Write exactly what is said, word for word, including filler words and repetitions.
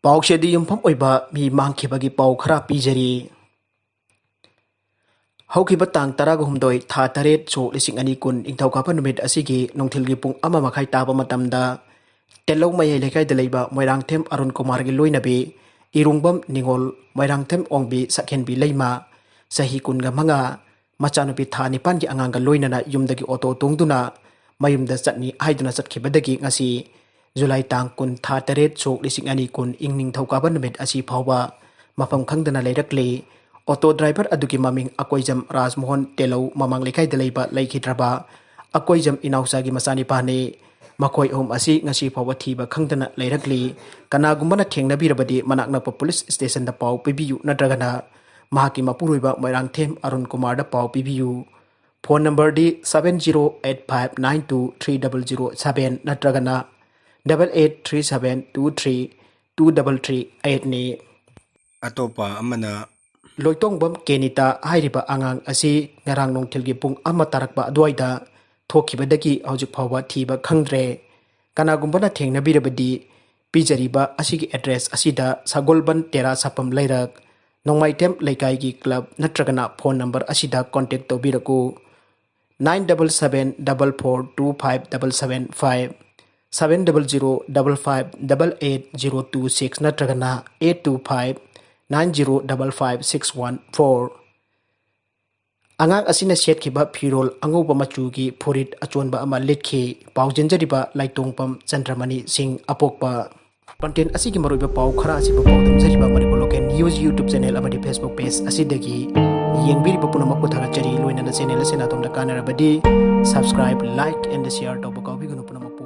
ꯄꯥꯎꯁꯦꯗꯤ ꯌꯨꯝꯐꯝ ꯑꯣꯏꯕ ꯃꯤ ꯃꯥꯡꯈꯤꯕꯒꯤ ꯄꯥꯎ ꯈꯔ ꯄꯤꯖꯔꯤ꯫ ꯍꯧꯈꯤꯕ ꯇꯥꯡ ꯇꯔꯥꯒ ꯍꯨꯝꯗꯣꯏ, ꯊꯥ ꯇꯔꯦꯠ, ꯁꯣꯛ ꯂꯤꯁꯤꯡ ꯑꯅꯤ ꯀꯨꯟ, ꯅꯤꯡꯊꯧꯀꯥꯕ ꯅꯨꯃꯤꯠ ꯑꯁꯤꯒꯤ ꯅꯨꯡꯊꯤꯜꯒꯤ ꯄꯨꯡ ꯑꯃ ꯃꯈꯥꯏ ꯇꯥꯕ ꯃꯇꯝꯗ, ꯇꯦꯂꯧ ꯃꯌꯥꯏ ꯂꯩꯀꯥꯏꯗ ꯂꯩꯕ ꯃꯣꯏꯔꯥꯡꯊꯦꯝ ꯑꯔꯨꯟ ꯀꯨꯃꯥꯔꯒꯤ ꯂꯣꯏꯅꯕꯤ ꯏꯔꯨꯡꯕꯝ ꯅꯤꯉꯣꯜ, ꯃꯣꯏꯔꯥꯡꯊꯦꯝ ꯑꯣꯡꯕꯤ ꯁꯛꯍꯦꯟꯕꯤ ꯂꯩꯃ, ꯆꯍꯤ ꯀꯨꯟꯒ ꯃꯉꯥ, ꯃꯆꯥꯅꯨꯄꯤ ꯊꯥ ꯅꯤꯄꯥꯟꯒꯤ ꯑꯉꯥꯡꯒ ꯂꯣꯏꯅꯅ ꯌꯨꯝꯗꯒꯤ ꯑꯣꯇꯣ ꯇꯣꯡꯗꯨꯅ ꯃꯌꯨꯝꯗ ꯆꯠꯅꯤ ꯍꯥꯏꯗꯨꯅ ꯆꯠꯈꯤꯕꯗꯒꯤ ꯉꯁꯤ, ꯖꯨꯂꯥꯏ ꯇꯥꯡ ꯀꯨꯟ, ꯊꯥ ꯇꯔꯦꯠ, ꯁꯣꯛ ꯂꯤꯁꯤꯡ ꯑꯅꯤ ꯀꯨꯟ, ꯏꯪ ꯅꯤꯡꯊꯧꯀꯥꯕ ꯅꯨꯃꯤꯠ ꯑꯁꯤ ꯐꯥꯎꯕ ꯃꯐꯝ ꯈꯪꯗꯅ ꯂꯩꯔꯛꯂꯤ꯫ ꯑꯣꯇꯣ ꯗ꯭ꯔꯥꯏꯚꯔ ꯑꯗꯨꯒꯤ ꯃꯃꯤꯡ ꯑꯀꯣꯏꯖꯝ ꯔꯥꯖꯃꯣꯍꯟ, ꯇꯦꯂꯧ ꯃꯃꯥꯡ ꯂꯩꯀꯥꯏꯗ ꯂꯩꯕ ꯂꯩꯈꯤꯗ꯭ꯔꯕ ꯑꯀꯣꯏꯖꯝ ꯏꯅꯥꯎꯆꯥꯒꯤ ꯃꯆꯥꯅꯤꯄꯥꯅꯤ꯫ ꯃꯈꯣꯏ ꯑꯍꯨꯝ ꯑꯁꯤ ꯉꯁꯤ ꯐꯥꯎꯕ ꯊꯤꯕ ꯈꯪꯗꯅ ꯂꯩꯔꯛꯂꯤ꯫ ꯀꯅꯥꯒꯨꯝꯕꯅ ꯊꯦꯡꯅꯕꯤꯔꯕꯗꯤ ꯃꯅꯥꯛ ꯅꯛꯄ ꯄꯨꯂꯤꯁ ꯁ꯭ꯇꯦꯁꯟꯗ ꯄꯥꯎ ꯄꯤꯕꯤꯌꯨ, ꯅꯠꯇ꯭ꯔꯒꯅ ꯃꯍꯥꯛꯀꯤ ꯃꯄꯨꯔꯣꯏꯕ ꯃꯣꯏꯔꯥꯡꯊꯦꯝ ꯑꯔꯨꯟ ꯀꯨꯃꯥꯔꯗ ꯄꯥꯎ ꯄꯤꯕꯤꯌꯨ꯫ ꯐꯣꯟ ꯅꯝꯕꯔꯗꯤ seven zero eight five nine two three double zero seven ꯅꯠꯇ꯭ꯔꯒꯅ double eight three seven two three two double three eightꯅꯤ꯫ ꯑꯇꯣꯞꯄ ꯑꯃꯅ ꯂꯣꯏꯇꯣꯡꯕꯝ ꯀꯦꯅꯤꯇꯥ ꯍꯥꯏꯔꯤꯕ ꯑꯉꯥꯡ ꯑꯁꯤ ꯉꯔꯥꯡ ꯅꯨꯡꯊꯤꯜꯒꯤ ꯄꯨꯡ ꯑꯃ ꯇꯥꯔꯛꯄ ꯑꯗꯨꯋꯥꯏꯗ ꯊꯣꯛꯈꯤꯕꯗꯒꯤ ꯍꯧꯖꯤꯛ ꯐꯥꯎꯕ ꯊꯤꯕ ꯈꯪꯗ꯭ꯔꯦ꯫ ꯀꯅꯥꯒꯨꯝꯕꯅ ꯊꯦꯡꯅꯕꯤꯔꯕꯗꯤ ꯄꯤꯖꯔꯤꯕ ꯑꯁꯤꯒꯤ ꯑꯦꯗ꯭ꯔꯦꯁ ꯑꯁꯤꯗ ꯁꯒꯣꯜꯕꯟ ꯇꯦꯔꯥ ꯁꯥꯐꯝ ꯂꯩꯔꯛ, ꯅꯣꯡꯃꯥꯏꯊꯦꯝ ꯂꯩꯀꯥꯏꯒꯤ ꯀ꯭ꯂꯕ ꯅꯠꯇ꯭ꯔꯒꯅ ꯐꯣꯟ ꯅꯝꯕꯔ ꯑꯁꯤꯗ ꯀꯣꯟꯇꯦꯛ ꯇꯧꯕꯤꯔꯛꯎ, nine double seven double four two five double seven five, seven double zero double five double eight zero two six ꯅꯠꯇ꯭ꯔꯒꯅ eight two five nine zero double five six one four꯫ ꯑꯉꯥꯡ ꯑꯁꯤꯅ ꯁꯦꯠꯈꯤꯕ ꯐꯤꯔꯣꯜ ꯑꯉꯧꯕ ꯃꯆꯨꯒꯤ ꯐꯨꯔꯤꯠ ꯑꯆꯣꯟꯕ ꯑꯃ ꯂꯤꯠꯈꯤ꯫ ꯄꯥꯎꯖꯦꯟꯖꯔꯤꯕ ꯂꯥꯏꯇꯣꯡꯄꯝ ꯆꯟꯗ꯭ꯔꯃꯅꯤ ꯁꯤꯡ ꯑꯄꯣꯛꯄ꯫ ꯀꯣꯟꯇꯦꯟ ꯑꯁꯤꯒꯤ ꯃꯔꯨꯑꯣꯏꯕ ꯄꯥꯎ ꯈꯔ ꯑꯁꯤꯕꯨ ꯄꯥꯎꯗꯝꯖꯔꯤꯕ Manipur local news YouTube channel ꯑꯃꯗꯤ Facebook ꯄꯦꯖ ꯑꯁꯤꯗꯒꯤ꯫ ꯌꯦꯡꯕꯤꯔꯤꯕ ꯄꯨꯝꯅꯃꯛꯄꯨ ꯊꯥꯒꯠꯆꯔꯤ꯫ ꯂꯣꯏꯅꯅ ꯆꯦꯅꯦꯜ ꯑꯁꯤꯅ ꯑꯗꯣꯝꯗ ꯀꯥꯟꯅꯔꯕꯗꯤ subscribe, like and share ꯇꯧꯕ ꯀꯥꯎꯕꯤꯒꯅꯨ ꯄꯨꯝꯅꯃꯛꯄꯨ꯫